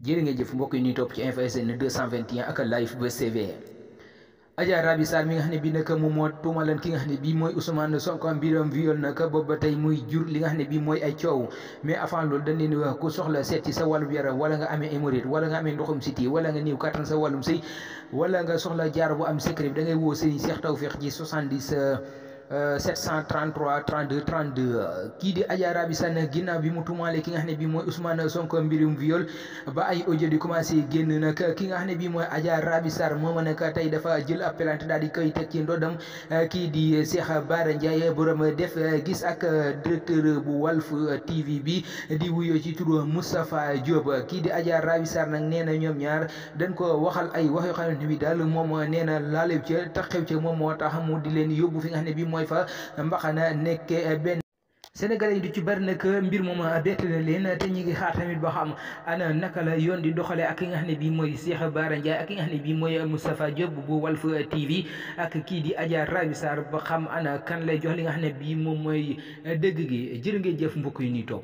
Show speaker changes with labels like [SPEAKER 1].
[SPEAKER 1] jërë ngeen jëf mbokk yi ñuy topp ci Info SN 221 ak live ba CV. Adja Raby Sarr mi nga xam ne bii nag moom moo tuumalan ki nga xam ne bii mooy Ousmane Sonko mbiram viol nag boobu ba tey muy jur li nga xam ne bii mooy ay coow mais avant loolu dañ leen di wax ku soxla seet ci sa wàllum yaram wala nga amee hémorroïde wala nga amee ndoxum siti wala nga néew kattan sa wàllum sëy wala nga soxla jaar bu am secret bi da ngay woo Serigne Cheikh Tawfekh ci 70 733 32 32 kii di Adja Raby Sarr ginnaaw bi mu tuumaale ki nga xam ne bii mooy Ousmane Sonko mbirum viol ba ay audio di commencé génn nag ki nga xam ne bii mooy Adja Raby Sarr moom nag tey dafa jël ab plainte daal di koy teg ci ndodam kii di Cheikh Bara Ndiaye borom def gis ak directeur bu Walf TV bi di wuyoo ci turu Moustapha Diop kii di Adja Raby Sarr nag nee na ñoom ñaar dañ ko waxal ay wax yoo xamante bi daal moom nee na laalew ca taxew ca moom moo tax mu di leen yóbbu fi nga xam ne bii mooy fa mbaxana nekke benn. Sénégalais yi du ci bari nag mbir moom bett na leen te ñi ngi xaar tamit ba xam ana naka la yoon di doxalee ak ki nga xam ne bii mooy Cheikh Bara Ndiaye ak ki nga xam ne bii mooy Moustapha Diop bu Walf TV ak kii di Adja Raby Sarr ba xam ana kan lay jox li nga xam ne bii moom mooy dëgg gi jërë ngeen jëf mbokk yi ñuy topp.